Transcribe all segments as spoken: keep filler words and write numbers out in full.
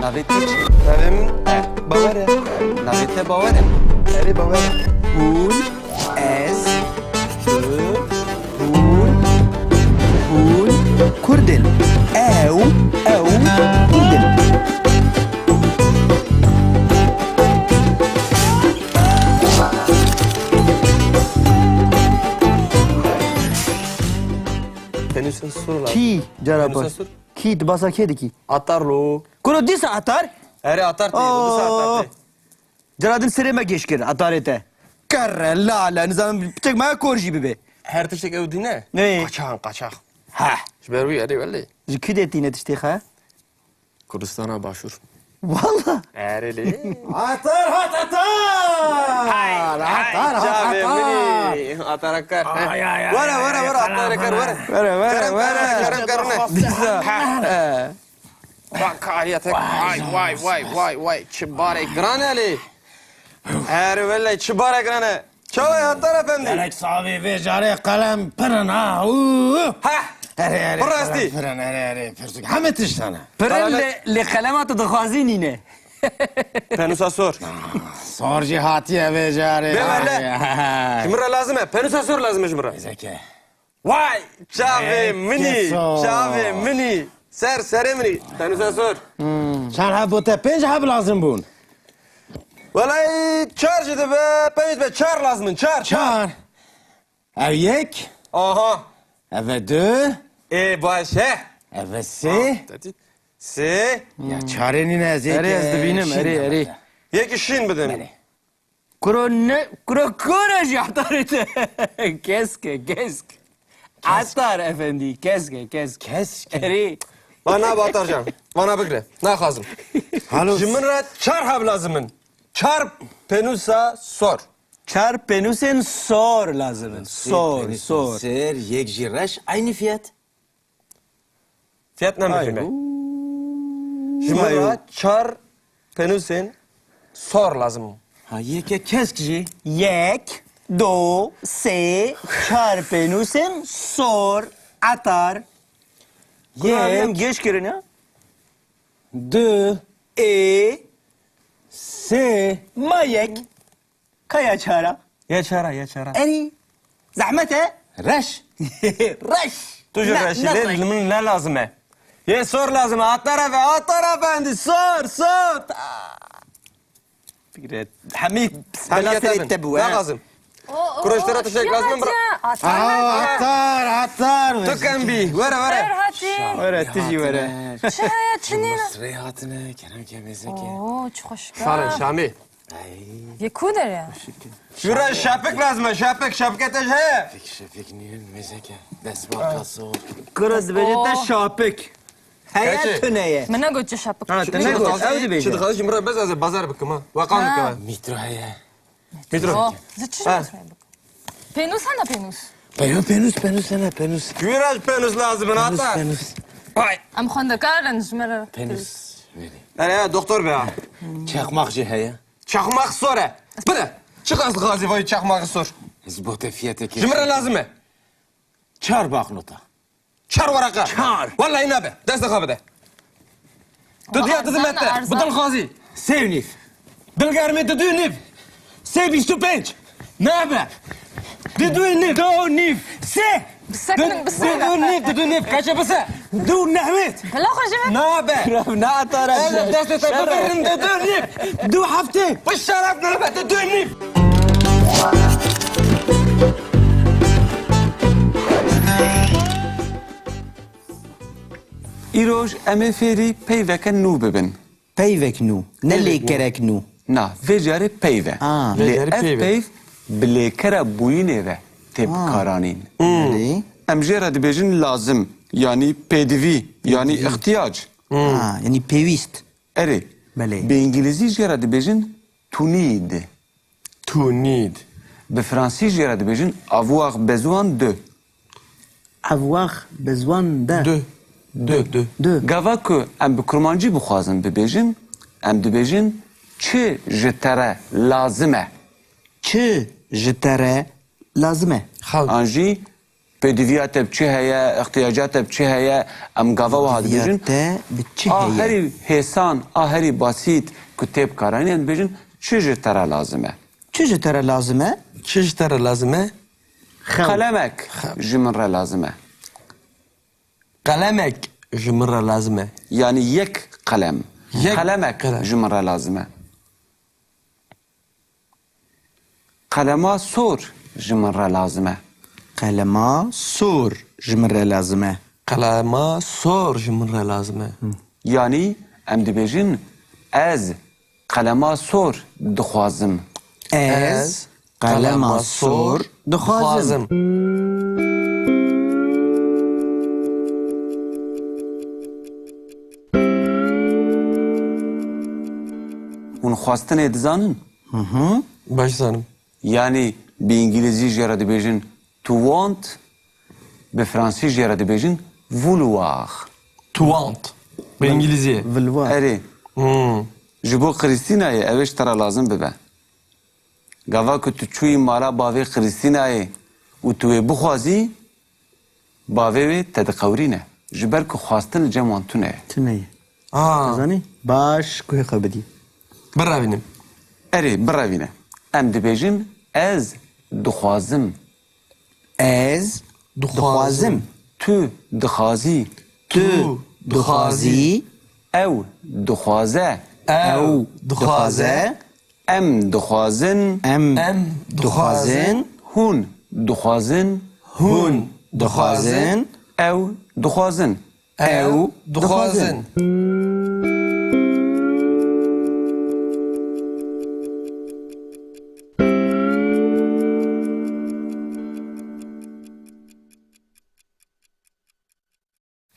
Navê te çi? Navê min Bawer e. Navê te Bawer e? Erê, Bawer e. Hûn, ez, tu, hûn, hûn Kurd in. Ew, ew Kurd in. Penûsa sor la. Kî cara Penûsa xwe? Sor. Kî, tu basa kê dikî? Atar lo. Kuro dîsa Atar? Erê, Atar tê, dîsa Atar tê. Cara din serê me gêş kir Atarê te. Kerre, lale, nizanim piçek me kor jî bibe. Her tiştek ew dîne? Nê? Qaçax, qaçax. Ha. Ji ber wî erê wele. Ji kî de tîne tiştê xe? Kurdistana Başûr. Walla. Erê lê. Atar hat, Atar! Hay, Atar hat, çavê Atar! Minî. Atar kar. Ay, ay, ay, Were, ay, were, ay, were, Atar kar, were. Were, were, Kerem, were. Kerem, kerem, kerem. Dîsa. Ha. Bak, kariyete. Vay, vay, vay, vay, vay. Çi barek gran e lê. Erê wele, çi barek gran e. Çawa ye Atar Efendî? Gerek savê vê carê qelem pir in ha. Û. Ha! Erê, erê, Bi rastî. Qelem pir in, erê, erê, pirsik. Heme tişt hene. Pir in lê, lê qelema tu dixwazî nîne. Penûsa sor. Sor jî hatiye vê carê. Bê wele. Ay, ay. Ji min re lazim e. Penûsa sor lazim e ji min re. Zeke. Vay! Çavê Eke minî! Sor. Çavê minî! Ser serê minî! Tenûsa sor. Çend heb bû te? Pênc heb lazim bûn. Welay çar jî dibe, pênc be, çar lazim in, çar, çar. Çar. Ev yek. Aha. Ev e du. Ê, baş e. Ev e sê. Ah, te dît. Sê. Ya çarê nîne ez ê Erê, ez dibînim, şîn erê, dibim erê. Te. Yekî şîn bidin. Belê. Kuro ne, kuro kuro jî Atarê te. Kesk e, kesk. Atar Efendî, kesk e, kesk. Kesk e. Erê. Bana Atar can, bana bigre. Naxwazim. Halo. Ji min re çar heb lazim in. Çar penûsa sor. Çar penûsên sor lazim in. Sor, sor. Ser, yek jî reş, aynı fiyat. Fiyat ne muhîm e. Ji min re çar penûsên sor lazim in. Ha, yeke kesk jî. Yek, do, sê, çar penûsên sor, Atar. Yek. Geş kirin ya. Du. Ê. Sê. Ma yek. Ka ya çara? Ya çara, ya çara. Erî. Zehmet e? Reş. Reş. Tu jî reş. Lê li min ne lazim e? Yê sor lazim e. Atar Efendî, Atar Efendî, sor, sor. Fikret. Hemî bela serê te bû, he? Ne lazim? Kuro ji te re tiştek lazim e, bira. Atar, Atar. Tu kem bî. Were, were. Were, tu jî were. Çi heye, çi nîne? Rê hatine, kerem ke mêzeke. Oo, çi xweşik e. Salin Şamî. Yê ku der e? Şura şapik lazim e, şapik, şapike te ji heye? Şapik, şapik nînin, mêzeke. Destmalka sor. Kuro dibêje te şapik. Heye tune ye. Min negot çi şapik. Ha, te negot, ew dibêje. Çi dixwazî ji min re bez, ez ê bazar bikim ha. Weqan bikim ha. Mîtro heye. Mîtro. Zî çi ji min re bikim? Pênûs hene pênûs? Peyo pênûs, pênûs hene, pênûs. Ji wî re ji pênûs lazim in, Atar. Pênûs. Vay. Em xwendekar in, ji me re. Pênûs. Erê, doktor be ha. Çakmak jî heye. Çakmak sor e. Bide. Çiqas dixwazî vay çakmak sor? Ez bo te fiyetê kê. Ji min re lazim e. Çar banknota. Çar weraqe. Çar. Wellahî nabe. Dest xwe bide. Tu diya dizime te. Bi dilxwazî. Sê û nîv. Dilgermê tu du û nîv. Sê bîst û pênc. Nabe. Di du û nîv. Du û nîv. Sê. Bisekin, bisekin. Du û nîv, du û nîv. Kaçe bise? Du û nehwêt. Bila xwe ji min. Nabe. Rav, ne Atar. Ez destê te bigirim, di du û nîv. Du heftê. Bi şeref nabe, di du û nîv. Îroj em ê fêrî peyveke nû bibin. Peyvek nû, ne lêkerek nû. Na, vê carê peyv e. Ah. Lê ev peyv bi lêkera bûyînê ve tê bikaranîn. Belê. Em jê re dibêjin lazim, yanî pêdivî, yanî îhtiyac. Ha, yanî pêwîst. Erê. Belê. Bi îngilîzî jê re dibêjin to need. To need. Bi fransî jê re dibêjin avoir besoin de. Avoir besoin de. De. De, de. De. Gava ku em bi kurmancî bixwazin bibêjin, em dibêjin çi ji te re lazim e? Çi ji te re lazim e? Xew. An jî Pêdiviya te bi çi heye, ihtiyaca te bi çi heye, em gava wiha dibêjin. Pêdiviya te bi çi heye? A herî hêsan, a herî basît ku tê bikaranîn, em dibêjin, çi ji te re lazim e? Çi ji te re lazim e? Çi ji te re lazim e? Xew. Qelemek ji min re lazim e. Qelemek ji min re lazim e. Yanî yek qelem. Yek qelemek qelem ji min re lazim e. Qelema sor ji min re lazim e. Qelema sor ji min re lazim e. Qelema sor ji min re lazim e. Yanî em dibêjin, ez qelema sor dixwazim. Ez qelema sor dixwazim. Hûn xwestinê dizanin? Hı hı. Baş zanim. Yanî bi îngilîzî jê re dibêjin to want, bi fransî jê re dibêjin vouloir. To want. Bi îngilîzî. Vouloir. Erê. Hmm. Ji bo Krîstînayê ev ê ji te re lazim bibe. Gava ku tu çûyî mala bavê Krîstînayê û tu wê bixwazî, bavê wê te diqewirîne. Ji ber ku xwestin li cem wan tune ye. Tune ye. Aa. Zanî? Baş guhê xwe bidî. Birevînim. Erê, birevîne. Em dibêjin, ez dixwazim. Ez dixwazim. Tu dixwazî. Tu dixwazî. Ew dixwaze. Ew dixwaze. Em dixwazin. Em dixwazin. Hûn dixwazin. Hûn dixwazin. Ew dixwazin. Ew dixwazin.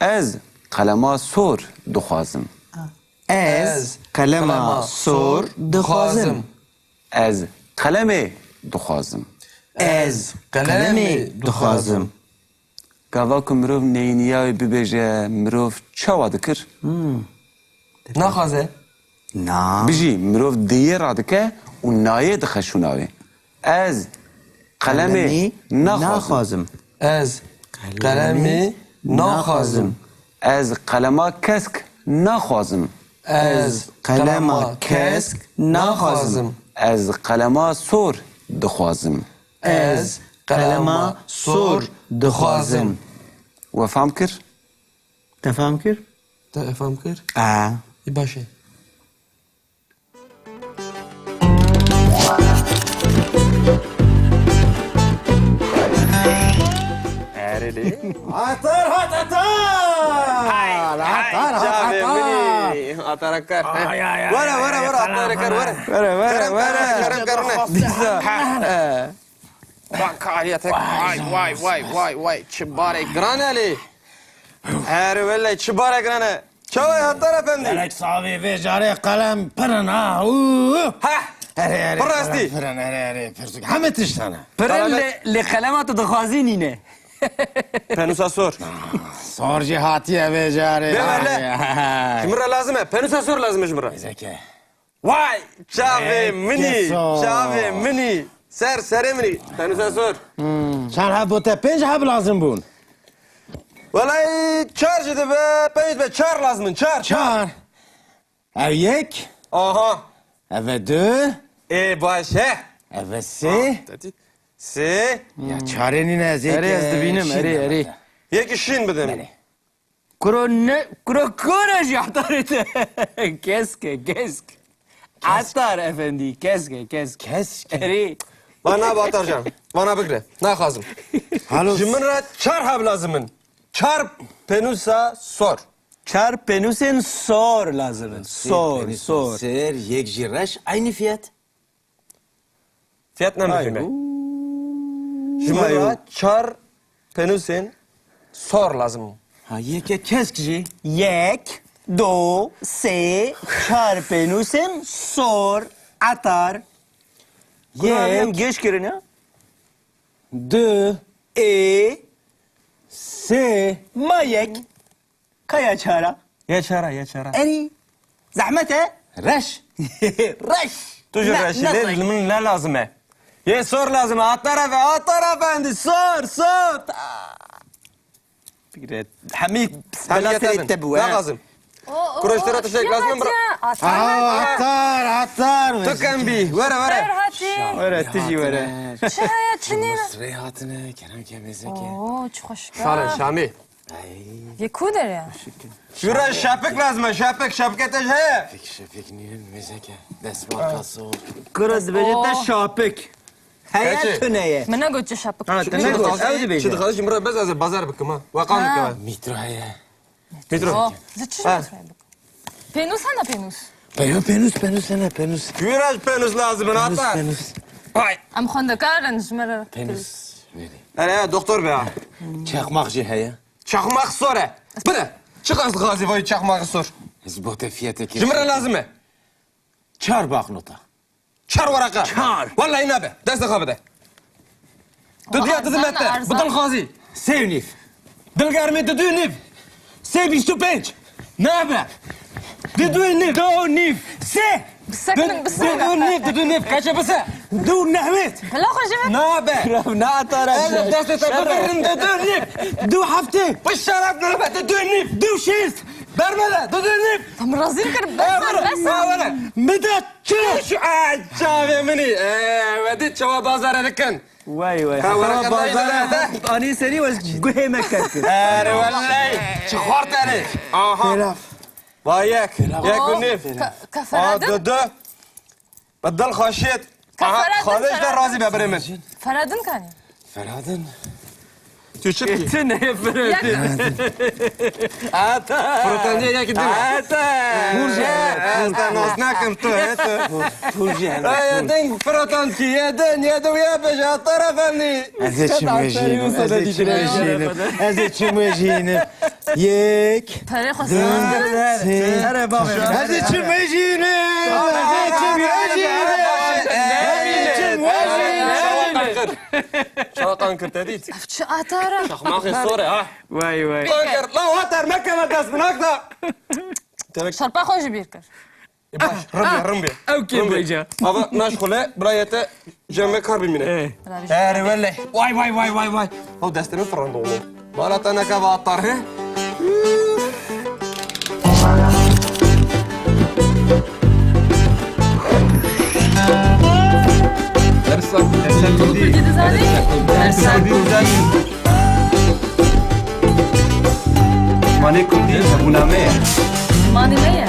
Ez qelema sor dixwazim. Ez qelema sor dixwazim. Ez qelemê dixwazim. Ez qelemê dixwazim. Gava ku mirov neyniya wê bibêje, mirov çawa dikir? Hmm. Naxwaze. Na. Bijî, mirov diyê radike û nayê dixe şûna wê. Ez qelemê naxwazim. Ez qelemê naxwazim. Ez qelema kesk naxwazim. Ez qelema kesk naxwazim. Ez qelema sor dixwazim. Ez qelema sor dixwazim. We fam kir? Te fam kir? Te fam kir? A. Ê baş e. Erê lê. Atar hat atar! Hay, hay, Atar hat çavê atar! Min ê. Atara kar. Ay, ay, ay, Were, ay, were, ay, were, ay, atara kar, ay, were. Were, were, Kerem, were. Kerem, kerem, kerem. Dîsa. Ha. Bak, kariyete. Vay, vay, vay, vay, vay. Çi barê giran e lê. Her wele çi barê giran e. Çawa ye Hattar Efendi? Gelek savê vê carê qelem pir in ha. Û. Ha! Erê, erê, pir rastî. Qelem pir in, erê, erê, pirsik. Heme tişt hene. Pir in lê, lê qelema tu dixwazî nîne. Penûsa sor. Sor jî hatiye vê carê. Bê wele. Hay, hay. Ji min re lazim e. Penûsa sor lazim e ji min re. Zeke. Vay, çavê min î, çavê min î. Ser serê min î. Penûsa sor. Çend heb bo te? Pênc heb lazim bûn. Welay çar jî dibe, pênc dibe, çar lazim in, çar, çar. Çar. Ev yek. Aha. Ev e du. Ê, baş e. Ev e sê. Ha, te dît. Sê. Ya çarê nîne ez yek. Erê, ez dibînim, erê, erê. Yekî şîn bidin. Belê. Kuro ne, kuro kuro jî Atarê te. Kesk e, kesk. Atar efendî, kesk e, kesk. Kesk e. Erê. Vana Batarcan, vana bigre. Naxwazim. Halo. Ji min re çar heb lazim in. Çar penûsa sor. Çar penûsên sor lazim in. Sor, sor. Ser, yek jî reş, aynı fiyat. Fiyat ne muhîm e. Ji min re çar penûsên sor lazim. Ha, yeke kesk jî. Yek, do, sê, çar penûsên sor, Atar. Yek. Em geş kirin ya. Du. Ê. Sê. Ma yek. Ka ya çara? Ya çara, ya çara. Erî. Zehmet e? Reş. Reş. Tu jî reş. Lê li min ne lazim e? Yê sor lazim e. Atar efe, Atar efendi, sor, sor. Fikret. Hemî bela serê te bû, he? Lazim. Kuroş te re tiştek lazim e? Aa, Atar, Atar. Tu kem bî. Were, were. Were, tu jî were. Çi heye, çi nîne? Rê hatine, kerem ke mêzeke. Oo, çi xweşik. Sare, Şamî. Yê ku derê? Şura şapik lazim e, şapik, şapike te ji heye? Şapik, şapik nînin, mêzeke. Destmarka sor. Kuro dibêje te şapik. Heye, tune ye. Min negot çi şapik. Ha, te negot, ew dibêje. Çi dixwazî ji min re bez, ez ê bazar bikim ha. We qan bikim ha. Mîtro heye. Mîtro. Oh, zî çi ji min re bikim? Pênûs hene, pênûs? Peyo, pênûs, pênûs hene, pênûs. Wî re ji pênûs lazim in, Atar. Pênûs. Ay. Em xwendekar in, ji me re. Pênûs. Erê, doktor be ha. Çakmak jî heye. Çakmak sor e. Bide. Çiqas dixwazî vay çakmak sor? Ez bo te fiyateke. Ji min re lazim e. Çar banknota. Çar weraqe. Çar. Wellahî nabe. Destê xwe bide. Tu diya dizim te. Bi dilxwazî. Sê û nîv. Dilgermî, didu û nîv. Sê bîst û pênc. Nabe. Didu û nîv. Du û nîv. Sê. Bi se kirin, bi se. Didu û nîv, didu û nîv. Kaçe bi se? Du û nehwêt. Bila xwe ji min. Nabe. Natar e. Ez destê te bigirin, didu û nîv. Du heftê. Bi şeref nabe, didu û nîv. Du şêst. Bermele, didu û nîv. Tam razî kir, bes e, bes e. Bide çi? Şu, ay, çavê min î. Ee, we dî çawa bazare dikin. Wey, wey. Ha, heta weraka bazara dayı da. Anî serî wez guhê me ker kir. Erê wellay. Çi xort erê. Aha. Xêlaf. Va yek. Xêlaf. Yek û nîv. Ka-, ka Ferhadin? Aa, du, du. Bi dil xweşêt. Ka Ferhadin, Xwedê ji te razî be birê min. Ferhadin kanî? Ferhadin. Tu çi dikî? Ti ne Ferhadin. Ata. Firotandiye yekî din. Ata. Burcu. Ez te nas nakim tu, he tu. Burcu. Ay, din firotandkî, ye din, ye din, ye beja tarafani. Ez ê çim wê jînim, ez ê çim wê jînim, ez ê çim wê jînim. Yek. Perê xwe sor. Erê bavê. Ez ê çim wê jînim, ez ê çim wê jînim, ez ê çim wê jînim. Çawa qan kir te dît? Ev çi Atar e? Çaxmaxê sor e ha. Vay, vay. Qan kir. La Atar, mekeve dest binak da. Şerpa xwe jî bîr kir. E, baş, rimbiye, rimbiye. Ew kê bêje. Ava naş xule, birayê te cem me kar bimîne. Eh. Erê wele. Vay, vay, vay, vay, vay. Ew destê min firand oğlum. Bala te neke va Atar, he? Dersa, dersa. Kurdî dizanî? Dersa Kurdî. Zimanê Kurdî hebûna me ye. Zimanê me ye.